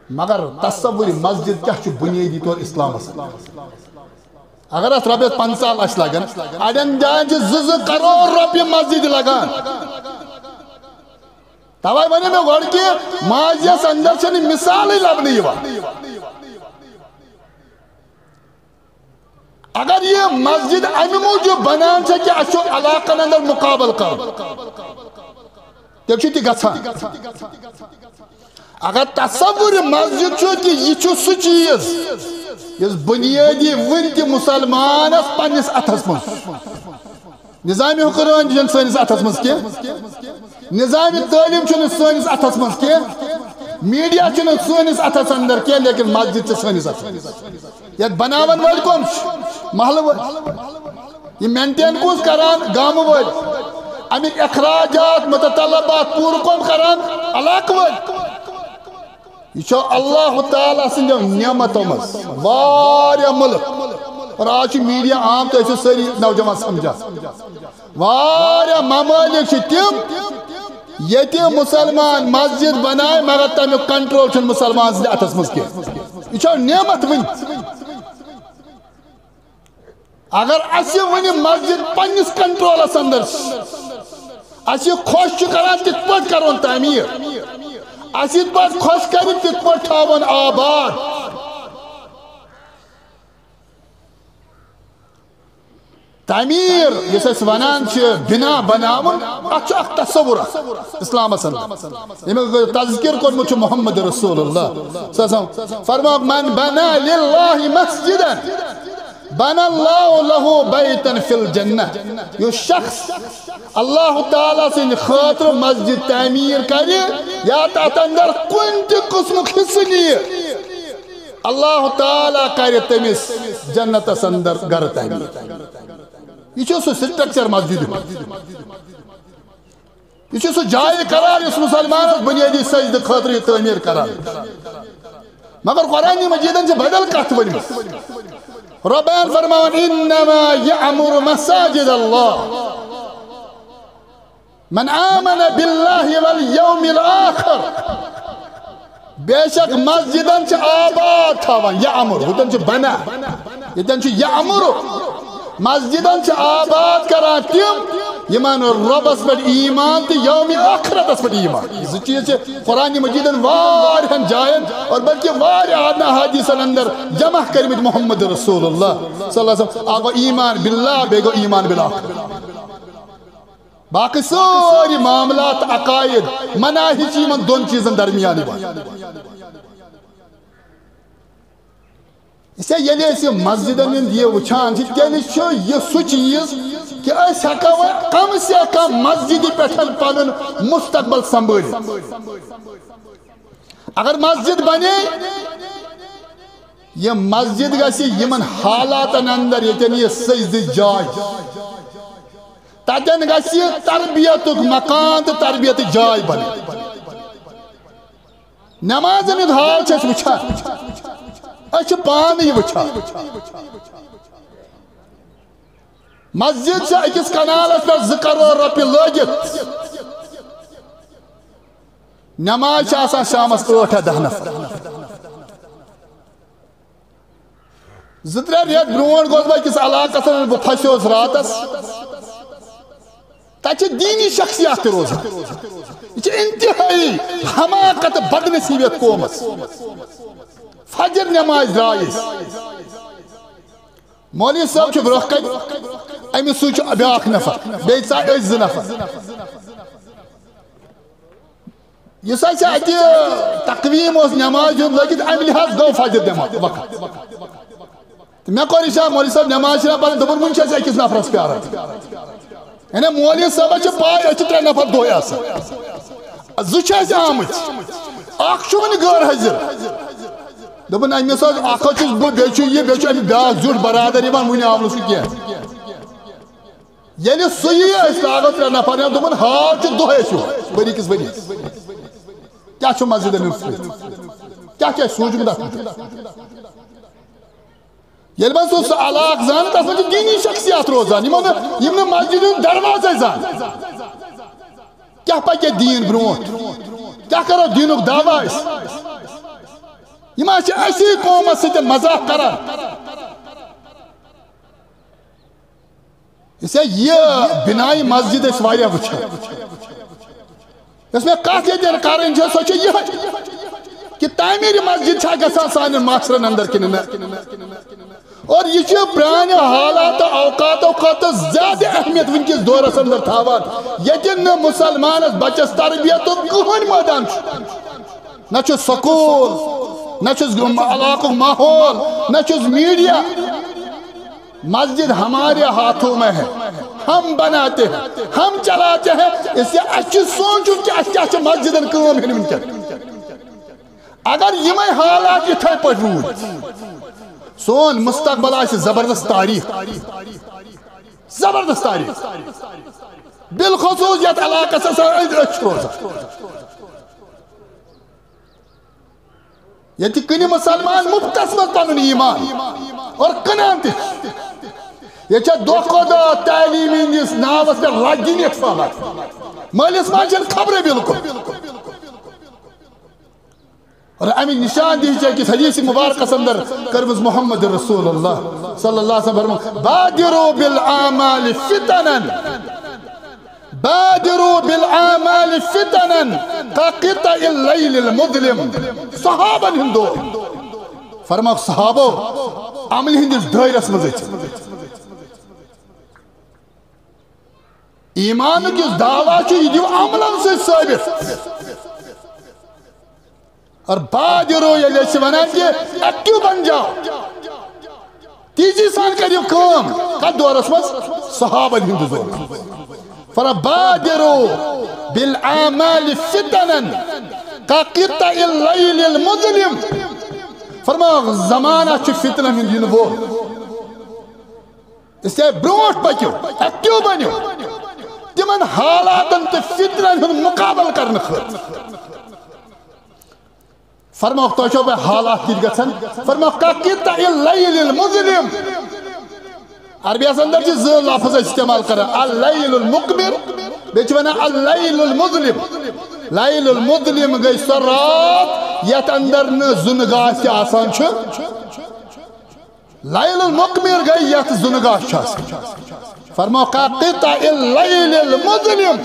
مگر تصور مسجد کیٛاہ چھُ بُنیٲدی طور اسلامس؟ اگر اتھ رۄپیس پنٛژاہ لچھ لگن، اڑٮ۪ن جاین چھِ زٕ زٕ کرور رۄپیہِ مسجد لگان۔ توے ونیو مےٚ گۄڈٕ کہِ ماضیس اندر چھنہٕ مثالٕے لبنہٕ یِوان۔ اگر یہِ مسجد امہِ موٗجوٗب بنان چھےٚ کہِ اسہِ چھُ علاقن اندر مُقابلہٕ کرُن، تیٚلہِ چھُ تہِ گژھان۔ اگر تصور مسجد چھُ کہِ یہِ چھُ سُہ چیٖز یُس بُنیٲدی وُنہِ تہِ مُسلمانس پننِس اتھس منٛز، نظام حکمران چھُنہٕ سٲنِس اتھس منٛز کینٛہہ، نظام تعلیٖم چھُنہٕ سٲنِس اتھس منٛز کینٛہہ، میٖڈیا چھُنہٕ سٲنِس اتھس اندر کینٛہہ، لیکن مسجد چھِ سٲنِس اتھس منٛز۔ یتھ بناون وٲلۍ کم چھِ؟ محلہٕ وٲلۍ۔ یہِ مینٹین کُس کران؟ گامہٕ وٲلۍ۔ امیِکۍ اخراجات، متطلبات پوٗرٕ کم کران؟ علاقہٕ وٲلۍ۔ یہِ چھُ اللہ تعالیٰ سٕنٛدیو نعمتو منٛز واریاہ مُلک، اور آز چھُ میٖڈیا عام، تُہۍ ٲسِو سٲری نوجوان سمجھان۔ واریاہ ممٲلِک چھِ تِم، ییٚتہِ مُسلمان مسجد بنایہِ، مگر تَمیُک کنٹرول چھُنہٕ مُسلمان سٕنٛدِ اَتھس منٛز کینٛہہ۔ یہِ چھُ نعمت وٕنہِ۔ اگر اسہِ وۄنۍ مسجد پننِس کنٹرولس اندر چھِ، اسہِ خۄش چھُ کران تِتھ پٲٹھۍ کرون تعمیٖر، اسہِ یِتھ پٲٹھۍ خۄش کرِ تِتھ پٲٹھۍ تھاوون آباد۔ امیر یُس أسۍ ونان چھِ، بنا بناوُن، اتھ چھُ اکھ تصور اکھ اسلامس اندر۔ ییٚمیُک تذکر کوٚرمُت چھُ محمد رسول اللہ صلی اللہ علیہ وسلم۔ فرموو، "من بنا للہ مسجدا بنا اللہ لہ بیتا فی الجنہ"۔ یُس شخص اللہ تعالیٰ سٕنٛدِ خٲطرٕ مسجد تعمیٖر کرِ یا تتھ اندر کُنہِ تہِ قٕسمُک حصہٕ نِیہِ، اللہ تعالیٰ کرِ تٔمِس جنتس اندر گرٕ تعمیٖر۔ یہِ چھُ سُہ structure مسجد ہُنٛد۔ یہِ چھُ سُہ جایہِ قرار یُس مسلمانس بنیٲدی سجدٕ خٲطرٕ یہِ تعمیٖر کران۔ مگر قرآن مجیدن چھِ بدل کتھ ؤنمٕژ۔ رۄبن فرماوان، "انما یعمر مساجد اللہ من آمن باللہ والیوم الآخر"۔ بے شک مسجدن چھِ آباد تھاوان، یعمر، ہُتن چھُ بنا، ییٚتٮ۪ن چھُ یعمر۔ مسجدن چھِ آباد کران تِم یِمن رۄبس پٮ۪ٹھ ایمان تہٕ یومِ ٲخرتس پٮ۪ٹھ ایمان۔ زٕ چیٖز چھِ قرآن مجیدن واریاہن جاین اور بلکہ واریاہن احادیثن اندر جمع کٔرمٕتۍ محمد رسول اللہ صلی اللہ علیہ وسلم۔ اکھ گوٚو ایمان باللہ، بیٚیہِ گوٚو ایمان بالآخرہ۔ باقی سٲری معاملات، عقائد، مناہج چھِ یِمن دۄن چیٖزن درمیان یِوان۔ اسے ییٚلہِ أسۍ یہِ مسجدن ہُنٛد یہِ وٕچھان چھِ، تیٚلہِ چھُ یہِ سُہ چیٖز کہِ أسۍ ہٮ۪کو وۄنۍ کم سے کم مسجدِ پٮ۪ٹھ پنُن مستقبل سنبھٲلِتھ۔ اگر مسجد بنے، یہِ مسجد گژھِ یِمن حالاتن اندر، ییٚتٮ۪ن یہِ سجدٕ جاے، تتٮ۪ن گژھِ یہِ تربیتُک مکان تہٕ تربیتٕچ جاے بنٕنۍ۔ نمازن ہُنٛد حال چھِ أسۍ وٕچھان، أسۍ چھِ پانہٕ یہِ وٕچھان۔ مسجد چھِ أکِس کنالس پٮ۪ٹھ زٕ کرور رۄپیہِ لٲگِتھ، نماز چھِ آسان شامس ٲٹھ یا دَہ نفر۔ زٕ ترٛےٚ رٮ۪تھ برونٛٹھ گوس بہٕ أکِس علاقس منٛز، بہٕ پھسیوس راتس۔ تتہِ چھِ دینی شخصیات تہِ روزان۔ یہِ چھِ انتہٲیی حماقت، بدنصیبیت قومس۔ فجر نماز درٛاے أسۍ۔ مولوی صٲب چھُ برونٛہہ کنہِ، أمِس سۭتۍ چھُ بیٛاکھ نفر، بیٚیہِ ژاے أسۍ زٕ نفر۔ یُس اَسہِ اَتہِ تقویٖم اوس نمازِ ہُنٛد لٲگِتھ، اَمہِ لحاظ گوٚو فجر نماز وقت۔ تہٕ مےٚ کوٚر اِشارٕ، مولوی صٲب نماز چھِنہ پران؟ دوٚپُن، وُنہِ چھِ أسۍ أکِس نفرس پیاران۔ یعنی مولوی صٲبس چھِ پاے، أسۍ چھِ ترٛےٚ نفر دۄہے آسان۔ زٕ چھِ اَسہِ آمٕتۍ، اکھ چھُ وُنہِ غٲر حٲضِر۔ دوٚپُن، أمِس حظ، اکھ حظ چھُس بہٕ، بیٚیہِ چھُ یہِ، بیٚیہِ چھُ أمِس بیٛاکھ زیُٹھ برادر یِوان، وُنہِ آو نہٕ سُہ کینٛہہ۔ ییٚلہِ سُہ یِیہِ، أسۍ لاگو ترٛےٚ نفر یَتھ۔ دوٚپُن، حال چھُ دۄہے چھُ ؤری کِس ؤریَس۔ کیٛاہ چھُ مسجدن ہُنٛد فٲیدٕ؟ کیٛاہ کیٛاہ سوٗنٛچمُت اَتھ مُتعلِق؟ ییٚلہِ وۄنۍ سُہ، سُہ علاقہٕ زانہِ، تَتھ منٛز چھِ دینی شخصیات روزان، یِمو نہٕ، یِم نہٕ مسجد ہُنٛد دروازے زانہِ۔ کیٛاہ پَکہِ دیٖن برونٛٹھ؟ کیٛاہ کَرو دیٖنُک دعوا أسۍ؟ یِم حظ چھِ اَسی قومَس سۭتۍ مذاق کَران۔ أسۍ ہے یہِ بِنایہِ مسجد أسۍ واریاہ وٕچھان۔ یۄس مےٚ کَتھ ییٚتٮ۪ن کَرٕنۍ چھےٚ، سۄ چھےٚ یِہوٚے کہِ تعمیٖرِ مسجد چھا گژھان سانٮ۪ن معاشرن اندر کِنہٕ نہ؟ اور یہِ چھِ پرٛانیو حالاتو اوقاتو کھۄتہٕ زیادٕ اہمیت وٕنکِس دورس اندر تھاوان، ییٚتٮ۪ن نہٕ مُسلمانس بچس تربیتُک کٕہٕنۍ مٲدان چھُ۔ نہ چھُ سکوٗل، نہ چھُس علاقُک ماحول، نہ چھُس میٖڈیا۔ مسجد ہمارے ہاتھوں میں ہے، ہم بناتے ہیں، ہم چلاتے ہیں۔ اس لیے اَسہِ چھُ سونٛچُن کہِ اَسہِ کیٛاہ چھِ مسجدن کٲم ہیٚنۍ وٕنکیٚن۔ اگر یِمے حالات یِتھے پٲٹھۍ روٗدۍ، سون مستقبل آسہِ زبردست تاریخ، زبردست تاریخ۔ بالخصوص یتھ علاقس ہسا أنٛدۍ أنٛدۍ چھِ روزان۔ ییٚتہِ کٕنہِ مسلمان مفتس منٛز پنُن ایمان اور کٕنان تہِ۔ ییٚتہِ چھےٚ دۄہ کھۄتہٕ دۄہ تعلیٖم ہٕنٛدِس ناوس پٮ۪ٹھ لگہِ نِتھ پھٔہلان۔ مٲلِس ماجہِ چھَنہٕ خبرے بالکل۔ اور اَمِچ نشاندہی چھےٚ أکِس حدیث مبارکس اندر کٔرمٕژ محمد رسول اللہ صلی اللہ علیہ وسلم فرموو، "بادروا بالاعمال فتنا، بادروا بالاعمال فتنا کقطع اللیل المظلم"۔ صحابن ہُنٛد دور۔ فرموو، صحابو، عملہِ ہٕنٛدِس دٲیرس منٛز أژِو۔ ایمانُک یُس دعویٰ چھُ، یہِ دِیِو عملن سۭتۍ ثٲبت۔ اور بادرو، ییٚلہِ أسۍ چھِ وَنان کہِ ایکٹیو بن جاؤ، تیزی سان کٔرِو کٲم۔ کتھ دورس منٛز؟ صحابن ہُنٛد دور۔ فرماو بادرو بالاعمال فتنا كقطع الليل المظلم۔ فرماو، زمانہ چھُ فتنن ہُنٛد یِنہٕ وول۔ اس لیے برونٛٹھ پٔکِو، ایکٹیو بٔنِو، تِمن حالاتن تہٕ فتنن ہُنٛد مقابلہٕ کرنہٕ خٲطرٕ۔ فرماوکھ، تۄہہِ چھو پَے حالات کِتھ گژھن؟ فرماوکھ، كقطع الليل المظلم۔ عربی یس اندر چھِ زٕ لفظ أسۍ استعمال کران، اللیل المقمر، بیٚیہِ چھِ ونان اللیل المظلم۔ لیل المظلم گٔے سۄ رات یتھ اندر نہٕ زُنہٕ گاش تہِ آسان چھُ۔ لیل المقمر گٔے یتھ زُنہٕ گاش چھُ آسان۔ فرماوکھ، كقطع الليل المظلم۔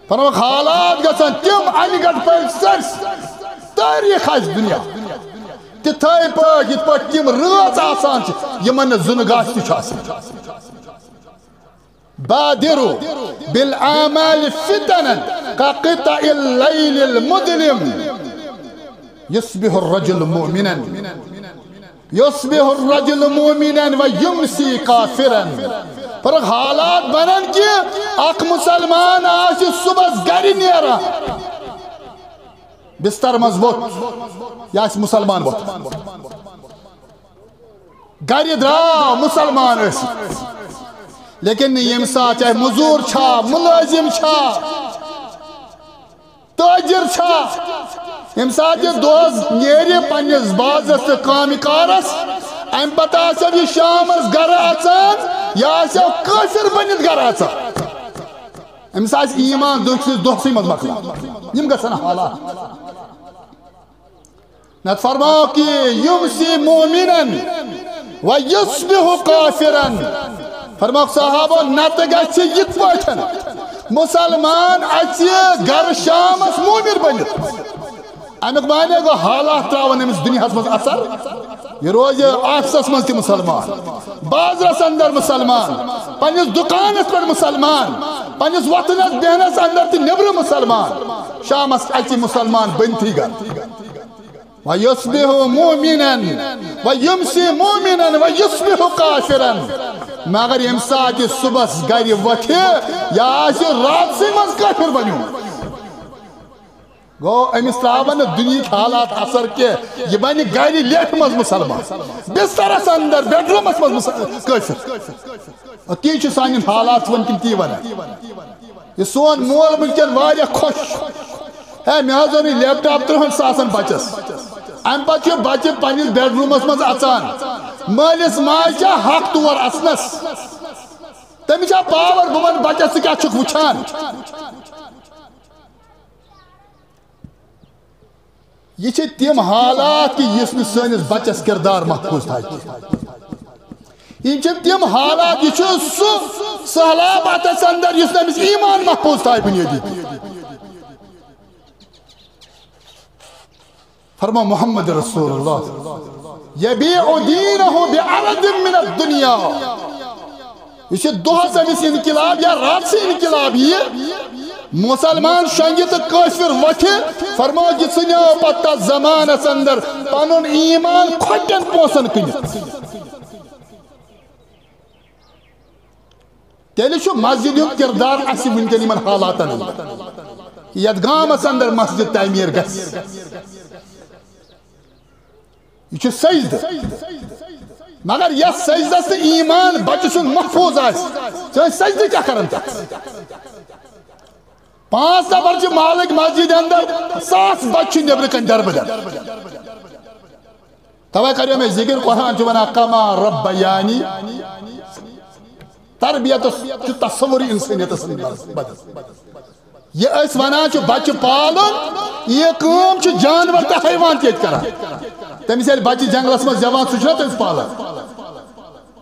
فرماوکھ، حالات گژھن تِم انہِ گٹہٕ پٲٹھۍ سرس، تٲریخ آسہِ دُنیا تِتھے پٲٹھۍ یِتھ پٲٹھۍ تِم رٲژ آسان چھِ، یِمن نہٕ زُنہٕ گاش تہِ چھُ آسان۔ بادروا بالاعمال فتنا كقطع الليل المظلم يصبح الرجل مؤمنا، يصبح الرجل مؤمنا ويمسي كافرا۔ پر حالات بنن کہ اکھ مسلمان آسہِ صبحس گرِ نیران، بستر منٛز ووٚتھ، یہِ آسہِ مسلمان ووٚتھ۔ گرِ درٛاو مسلمان ٲسِتھ، لیکن ییٚمہِ ساتہٕ چاہے مٔزوٗر چھا، مُلٲزِم چھا، تٲجِر چھا، ییٚمہِ ساتہٕ یہِ دۄہس نیرِ پننِس بازرس تہٕ کامہِ کارس، امہِ پتہٕ آسیو یہِ شامس گرٕ اژان، یہِ آسیو کٲفِر بٔنِتھ گرٕ اژان۔ أمِس آسہِ ایمان دٔچھ سٕنٛدِس دۄہسٕے منٛز مۄکلان۔ یِم گژھن حالات۔ نتہٕ فرماو کہ یمسی مؤمنا و یصبح کافرا۔ فرماو صحابہ، نتہٕ گژھِ یِتھ پٲٹھۍ مسلمان اژِ گرٕ شامس مومن بٔنِتھ۔ امیُک معنی گوٚو حالات تراون أمِس دُنیاہس منٛز اثر۔ یہِ روزِ آفسس منٛز تہِ مسلمان، بازرس اندر مسلمان، پننِس دُکانس پٮ۪ٹھ مسلمان، پننِس وۄتھنس بیہنس اندر تہِ نیبرٕ مسلمان، شامس اژِ مسلمان بٔنتھٕے گرٕ۔ وَيُصْبِحُ مُؤْمِنًا وَيُمْسِي مُؤْمِنًا وَيُصْبِحُ كَافِرًا۔ مگر ییٚمہِ ساتہٕ یہِ صُبحس گرِ وۄتھِ، یہِ آسہِ راتسٕے منٛز کٲفِر بنیومُت۔ گوٚو، أمِس ترٛاوَن نہٕ دُنیہٕکۍ حالات اثر کینٛہہ، یہِ بنہِ گرِ لیٹہِ منٛز مُسلمان، بسترس اندر، بیڈرومس منٛز مُس-، کٲفِر۔ اور تی چھِ سانٮ۪ن حالات وۄنۍ تِم تی ونان۔ یہِ سون مول وٕنکٮ۪ن واریاہ خۄش۔ ہے، مےٚ حظ اوٚن یہِ لیپ ٹاپ ترٛہن ساسن بچس۔ امہِ پتہٕ چھُ بچہِ پننِس بیڈرومس منٛز اژان، مٲلِس ماجہِ چھا حق تور اژنس؟ تٔمِس چھا پاور؟ بہٕ ونہٕ بچس، ژٕ کیٛاہ چھُکھ وٕچھان؟ یہِ چھِ تِم حالات کہِ یُس نہٕ سٲنِس بچس کردار محفوظ تھایہِ کینٛہہ۔ یِم چھِ تِم حالات، یہِ چھُ سُہ سہلاب اتس اندر یُس نہٕ أمِس ایمان محفوظ تھایہِ بنیٲدی۔ فرماو محمد رسول اللہ، یبیع دینہ بعرض من الدنیا۔ یہِ چھُ دۄہس أمِس انقلاب یا راتسٕے انقلاب یِیہِ۔ مسلمان شۄنگہِ تہٕ کٲفِر وۄتھِ، فرماو کہِ ژٕ نِیو پتہٕ تتھ زمانس اندر پنُن ایمان کھۄٹٮ۪ن پونسن کٕنِتھ۔ تیٚلہِ چھُ مسجد ہُنٛد کردار اسہِ وٕنکٮ۪ن یِمن حالاتن منٛز۔ یتھ گامس اندر مسجد تعمیٖر گژھِ، یہِ چھُ سجدٕ۔ مگر یتھ سجدس تہٕ ایمان بچہِ سُنٛد محفوظ آسہِ، ژٕ ٲسۍ سجدٕ کیٛاہ کران تتھ؟ پانٛژھ نفر چھِ محلٕکۍ مسجد اندر، ساس بچہِ چھِ نیبرٕ کنہِ دربٕدر۔ توے کریو مےٚ ذکر، قرآن چھُ ونان، "کما ربیانی"۔ تربیتس چھُ تصور انسانیتس منٛز بدل۔ یہِ أسۍ ونان چھِ بچہِ پالُن، یہِ کٲم چھِ جانور تہٕ حیوان تہِ ییٚتہِ کران۔ تٔمِس ییٚلہِ بچہِ جنگلس منٛز زٮ۪وان، سُہ چھُنہ تٔمِس پالان؟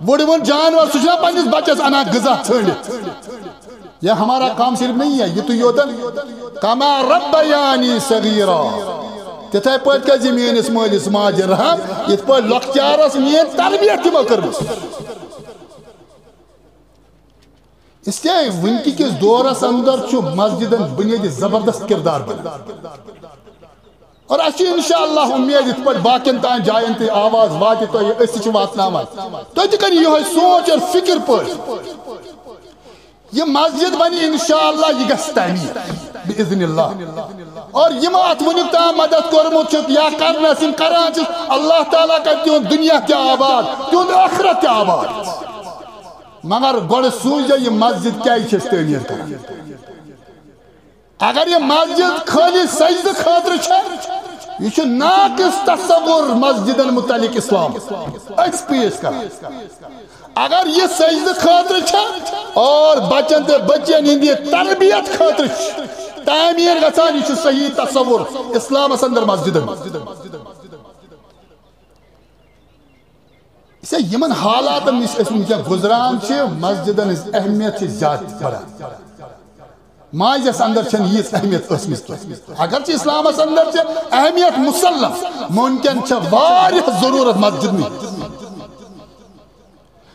وُڑوُن جانور، سُہ چھُنہ پننِس بچس انان غذا ژھٲنڈِتھ؟ یہ ہمارا کام صرف نہیں ہے، یہِ تُہۍ یوتن، کما ربیانی صغیرا۔ تِتھے پٲٹھۍ کٔرۍ زِ میٲنِس مٲلِس ماجہِ رحم، یِتھ پٲٹھۍ لۄکچارس میٲنۍ تربیت تِمو کٔرمٕژ۔ اس لیے وٕنکہِ کِس دورس اندر چھُ مسجدن بنیٲدی زبردست کردار بنان۔ اور اَسہِ چھِ انشاءاللہ امید یِتھ پٲٹھۍ باقین تام جاین تہِ آواز واتہِ تۄہہِ، أسۍ تہِ چھِ واتناوان۔ تُہۍ تہِ کٔرِو یِہوٚے سونچ اور فکر پٲٹھۍ۔ یہِ مسجد بنہِ انشاءاللہ، یہِ گژھِ تعمیٖر باذن اللہ۔ اور یِمو اتھ وٕنیُک تام مدد کوٚرمُت چھُ یا کرنس یِم کران چھِ، اللہ تعالیٰ کرِ تِہُنٛد دُنیا تہِ آباد، تِہُنٛد ٲخرت تہِ آباد۔ مگر گۄڈٕ سوٗنچزیو، یہِ مسجد کیازِ چھِ أسۍ تعمیٖر کران؟ اگر یہِ مسجد خٲلی سجدٕ خٲطرٕ چھےٚ، یہِ چھُ ناقص تصور مسجدن متعلق اسلام۔ أسۍ پیش کران۔ اگر یہِ سجدٕ خٲطرٕ چھےٚ اور بچن تہٕ بچین ہٕنٛدِ تربیت خٲطرٕ چھِ تعمیٖر گژھان، یہِ چھُ صحیح تصور اسلامس اندر مسجدن۔ اسے یِمن حالاتن نِش أسۍ وٕنکیٚن گُزران چھِ، مسجدن ہٕنٛز اہمیت چھِ زیادٕ بڑان۔ ماضیس اندر چھنہٕ ییٖژ اہمیت ٲسمٕژ کینٛہہ۔ اگرچہِ اسلامس اندر چھِ اہمیت مسلم، ممکن چھےٚ واریاہ ضروٗرت مسجد نِش۔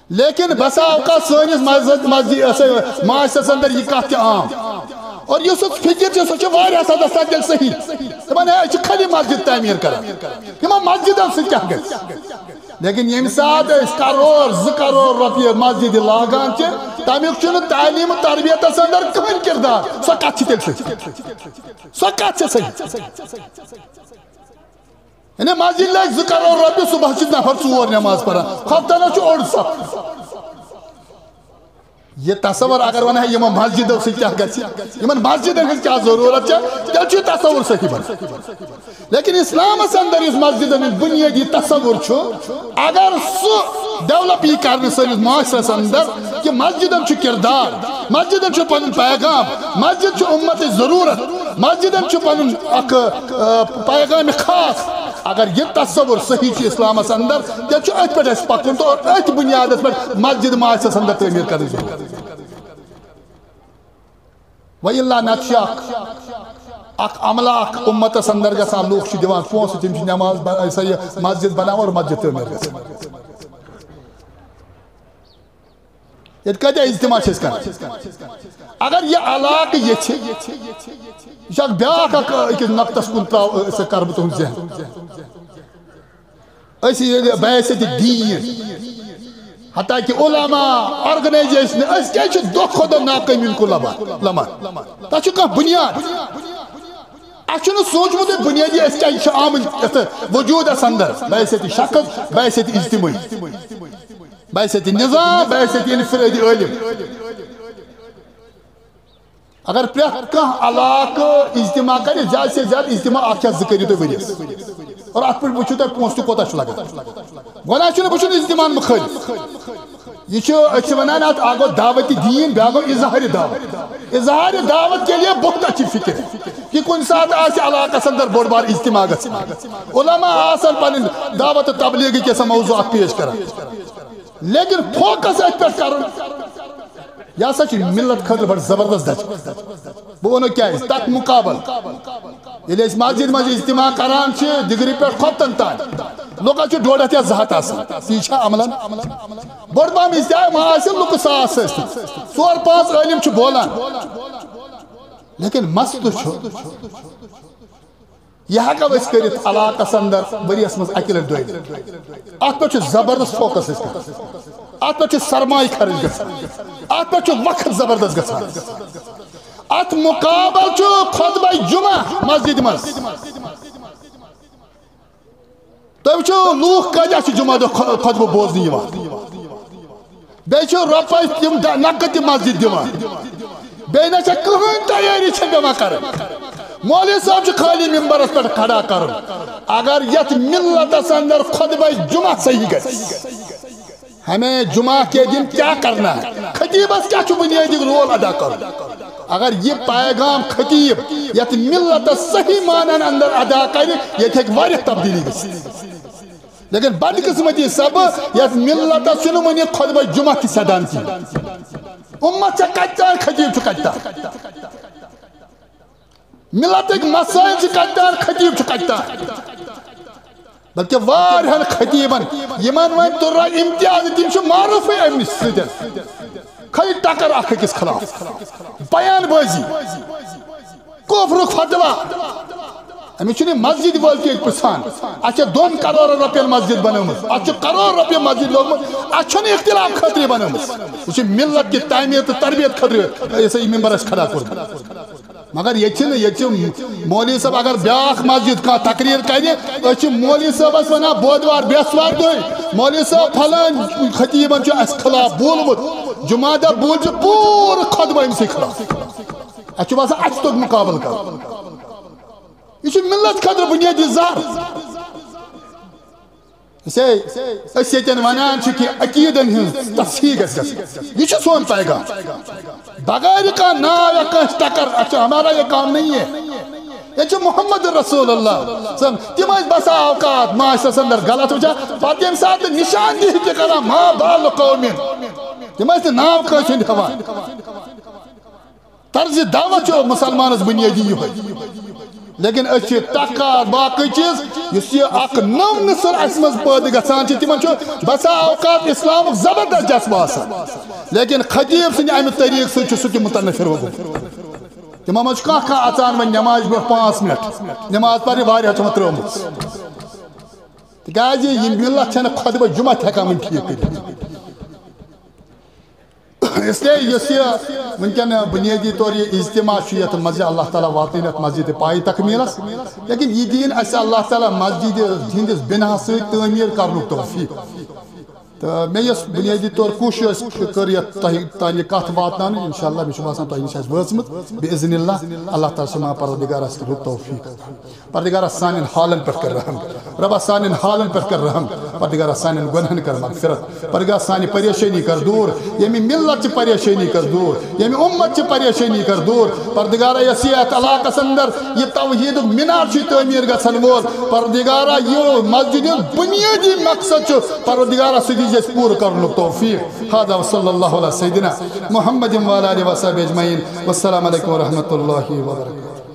لیکن بسا اوقات سٲنِس مسجد، مسجد، یہِ ہسا، معاشرس اندر یہِ کتھ تہِ عام۔ اور یُس سُہ فکر چھِ، سۄ چھِ واریاہ حدس تام تیٚلہِ صحیح۔ دپان، ہے، أسۍ چھِ خٲلی مسجد تعمیٖر کران۔ یِمن مسجدن سۭتۍ کیٛاہ گژھِ؟ لیکن ییٚمہِ ساتہٕ أسۍ کرور، زٕ کرور رۄپیہِ مسجد لاگان چھِ، تمیُک چھُنہٕ تعلیٖم و تربیتس اندر کٕہٕنۍ کردار۔ سۄ کتھ چھِ تیٚلہِ صحیح؟ سۄ کتھ چھِ صحیح؟ یعنی مسجد لگہِ زٕ کرور رۄپیہِ، صبحس چھِ نفر ژور نماز پران، ہفتن چھُ اوٚڑ صف۔ یہِ تصور اگر ونہٕ ہے، یِمن مسجدو سۭتۍ کیٛاہ گژھِ، یِمن مسجدن ہٕنٛز کیٛاہ ضروٗرت چھےٚ، تیٚلہِ چھُ یہِ تصور صحیح بنان۔ لیکن اسلامس اندر یُس مسجدن ہُنٛد بنیٲدی تصور چھُ، اگر سُہ ڈیولپ یی کرنہٕ سٲنِس معاشرس اندر، کہ مسجدن چھُ کردار، مسجدن چھُ پنُن پیغام، مسجد چھُ امتٕچ ضروٗرت، مسجدن چھُ پنُن اکھ، آ، پیغام خاص۔ اگر یہِ تصور صحیح چھُ اسلامس اندر، تیٚلہِ چھُ أتھۍ پٮ۪ٹھ اَسہِ پکُن تہٕ أتھۍ بنیادس پٮ۪ٹھ مسجد معاشرس اندر تعمیٖر کرٕنۍ ضروٗرت۔ و الا نتہٕ چھُ اکھ، اکھ عملہ اکھ امتس اندر گژھان، لوٗکھ چھِ دِوان پونٛسہٕ، تِم چھِ نماز ب-، یہِ سا یہِ مسجد بناوان اور مسجد تعمیٖر گژھان۔ ییٚتہِ کۭتیٛاہ اجتماع چھِ أسۍ کران؟ اگر یہِ علاقہٕ ییٚژھِ، یہِ چھُ اکھ بیٛاکھ اکھ أکِس نۄقطس کُن ترٛاو-، أسۍ کرٕ بہٕ تُہُنٛد ذہن۔ أسۍ ییٚلہِ بحیثیت دین، حتیٰ کہ علماء، آرگنائزیشن، أسۍ کیٛازِ چھِ دۄہ کھۄتہٕ دۄہ ناکٲمی کُن لبان، لمان؟ تَتھ چھُ کانٛہہ بُنیاد۔ اَسہِ چھُنہٕ سوٗنٛچمُتُے بُنیٲدی أسۍ کیٛازِ چھِ آمٕتۍ یَتھ وجوٗدس اندر، بحیثیت شخص، بحیثیت اجتمٲعی، بحیثیت نظام، بحیثیت انفرادی عٲلم۔ اگر پرٛٮ۪تھ کانٛہہ علاقہٕ اجتماع کرِ، زیادٕ سے زیادٕ اجتماع اکھ یا زٕ کٔرِو تُہۍ ؤریَس۔ اور اتھ پٮ۪ٹھ وٕچھِو تُہۍ پونٛسہٕ تہِ کوٗتاہ چھُ لگان۔ گۄڈٕ چھُنہٕ وٕچھُن اجتماعن مُخٲلف۔ یہِ چھُ، أسۍ چھِ ونان اتھ، اکھ گوٚو دعوت دین، بیٛاکھ گوٚو اظہار دعوت۔ اظہار دعوت کے لیے بہت اچھی فکر ہے کہ کُنہِ ساتہٕ آسہِ علاقس اندر بوٚڑ بار اجتماع گژھِ۔ علماء آسن پنٕنۍ دعوت تبلیغ کہِ سا موضوعات پیش کران۔ لیکن فوکس اتھ پٮ۪ٹھ کرُن، یہِ ہسا چھُ ملت خٲطرٕ بڑٕ زبردست دھچکہ۔ بہٕ وَنو کیٛازِ، تتھ مُقابل ییٚلہِ أسۍ مسجد منٛز اجتماع کران چھِ، دِگرِ پٮ۪ٹھ خۄفتن تام، لُکن چھُ ڈۄڈ ہتھ یا زٕ ہتھ آسان، تی چھا عملن؟ بوٚڑ پہم اجتماع ما آسہِ، لُکہٕ ساس ٲسۍ، ژور پانٛژھ عٲلم چھِ بولان، لیکن مسلہٕ چھُ، یہِ ہٮ۪کو أسۍ کٔرِتھ علاقس اندر ؤریس منٛز اکہِ لٹہِ دۄیہِ لٹہِ۔ اتھ پٮ۪ٹھ چھُ زبردست فوکس أسۍ کران۔ اتھ پٮ۪ٹھ چھُ سرمایہِ خرٕچ گژھان۔ اتھ پٮ۪ٹھ چھُ وقت زبردست گژھان۔ اتھ مُقابل چھُ خطبہ جمعہ مسجد منٛز۔ تُہۍ وٕچھِو، لوٗکھ کۭتیٛاہ چھِ جمعہ دۄہ خۄ-، خۄطبہٕ بوزنہِ یِوان۔ بیٚیہِ چھِ رۄپَے تِم د-، نقد تہِ مسجد دِوان۔ بیٚیہِ نہ چھےٚ کٕہٕنۍ تیٲری چھےٚ پٮ۪وان کَرٕنۍ۔ مولوی صٲب چھُ خٲلی ممبرَس پٮ۪ٹھ کھڑا کَرُن۔ اگر یَتھ مِلتَس اندر خۄطبَے جمعہ صحیح گژھِ، ہمیں جمعہ کے دن کیا کرنا ہے؟ خطیبس کیا چھُ بنیٲدی رول ادا کرُن؟ اگر یہِ پیغام خطیب یتھ ملتس صحیح معنن اندر ادا کرِ، ییٚتہِ ہیٚکہِ واریاہ تبدیلی گٔژھِتھ۔ لیکن بدقسمتی سبب یتھ ملتس چھُنہٕ وُنہِ خطبہ جمعہ تہِ سپدان کینٛہہ۔ امت چھےٚ کتہِ تام، خطیب چھُ کتہِ تام۔ ملتٕکۍ مسائل چھِ کتہِ تام، خطیب چھُ کتہِ تام۔ بلکہ واریاہن خطیبن، یِمن وۄنۍ تُرا امتیاز، تِم چھِ معروفٕے امہِ سۭتۍ۔ کھیہِ ٹکر اکھ أکِس خلاف، بیان بٲزی، کفرُک فتوا۔ أمِس چھُنہٕ یہِ مسجد وٲلۍ تہِ ییٚتہِ پرژھان۔ اَسہِ چھےٚ دۄن کرورن رۄپین مسجد بنٲومٕژ، اَتھ چھُ کرور رۄپیہِ مسجد لوگمُت، اَتھ چھُنہٕ اختلاف خٲطرٕ بنٲومٕژ۔ یہِ چھِ ملت کہِ تعمیٖر تہٕ تربیت خٲطرٕ یہِ ہسا یہِ ممبر اَسہِ کھڑا کوٚرمُت۔ مگر ییٚتہِ چھِنہٕ، ییٚتہِ چھِ مولوی صٲب اگر بیٛاکھ مسجد کانٛہہ تقریر کرِ، أسۍ چھِ مولوی صٲبس ونان بودوار بیسوار دۄہہِ، مولوی صٲب فلٲنۍ خطیبن چھُ اَسہِ خلاف بولمُت، جمعہ دۄہ بولہِ چھُ پوٗرٕ خطبہٕ أمۍ سٕے خلاف۔ اَسہِ چھُ باسان اَسہِ توٚگ مقابلہٕ کرُن۔ یہِ چھُ ملت خٲطرٕ بنیٲدی زہر۔ اسے أسۍ ییٚتٮ۪ن ونان چھِ کہِ عقیدن ہٕنٛز تصحیح گژھِ گژھٕنۍ۔ یہِ چھُ سون پیغام۔ بغیر کانٛہہ ناو یا کٲنٛسہِ ٹکر، اچھا، ہمارا یہ کام نہیں ہے۔ ییٚتہِ چھُ محمد رسول اللہ صلی اللہ علیہ وسلم۔ تِم ٲسۍ بسا اوقات معاشرس اندر غلط وٕچھان، پتہٕ ییٚمہِ ساتہٕ نشاندہی تہِ کران، ما بال قومن، تِم ٲسۍ نہٕ ناو کٲنٛسہِ ہُنٛد ہٮ۪وان۔ طرزِ دعوت چھُ مسلمانس بنیٲدی یِہوٚے۔ لیکن أسۍ چھِ تکار باقٕے چیٖز، یُس یہِ اکھ نٔو نسل اَسہِ منٛز پٲدٕ گژھان چھِ، تِمن چھُ بسا اوقات اسلامُک زبردست جذبہٕ آسان۔ لیکن خطیب سٕنٛدِ اَمہِ طریٖقہٕ سۭتۍ چھُ سُہ تہِ متنفر گوٚمُت۔ تِمو منٛز چھُ کانٛہہ کانٛہہ اژان وۄنۍ نمازِ برونٛہہ پانٛژھ منٹ، نماز پرنہِ واریاہ چھِ وۄنۍ ترٲومٕژ۔ تِکیٛازِ یہِ ملت چھَنہٕ خطبہٕ جمعہ تہِ ہٮ۪کان وۄنۍ ٹھیٖک کٔرِتھ۔ اس لیے یُس یہِ وٕنکیٚن بنیٲدی طور یہِ اجتماع چھُ یَتھ مسجد اللہ تعالیٰ واتنٲیِن یَتھ مسجد پایہِ تکمیٖلَس، لیکن یہِ دِیِن اَسہِ اللہ تعالیٰ مسجد ہٕنٛدِس بِناہَس سۭتۍ تعمیٖر کرنُک توفیٖق۔ تہٕ مےٚ یۄس بنیٲدی طور کوٗشِش ٲس کٔر یَتھ تۄہہِ تام یہِ کَتھ واتناونٕچ، انشاءاللہ مےٚ چھُ باسان تۄہہِ نِش آسہِ وٲژمٕژ بِاذن اللہ۔ اللہ تعالیٰ سُماو پروردگار اَسہِ رُت توفیٖق۔ پروردگارا سانٮ۪ن حالن پٮ۪ٹھ کر رحم۔ ربا سانٮ۪ن حالن پٮ۪ٹھ کر رحم۔ پروردگارا سانٮ۪ن گۄنہن کر مغفرت۔ پروردگار سانہِ پریشٲنی کر دوٗر۔ ییٚمہِ ملت چہِ پریشٲنی کر دوٗر۔ ییٚمہِ اُمت چہِ پریشٲنی کر دوٗر۔ پروردگارا یۄس یتھ علاقس اندر یہِ توحیٖدُک مینار چھُ تعمیٖر گژھن وول، پروردگارا یہِ مسجد ہُنٛد بنیٲدی مقصد چھُ، پروردگارا سُہ دیٖزِ اَسہِ پوٗرٕ کرنُک توفیٖق۔ هذا وصلی اللہ علی سیدنا محمد وعلی آلہ وصحبہ اجمعین۔ والسلام علیکم ورحمۃ اللہ وبرکاتہ۔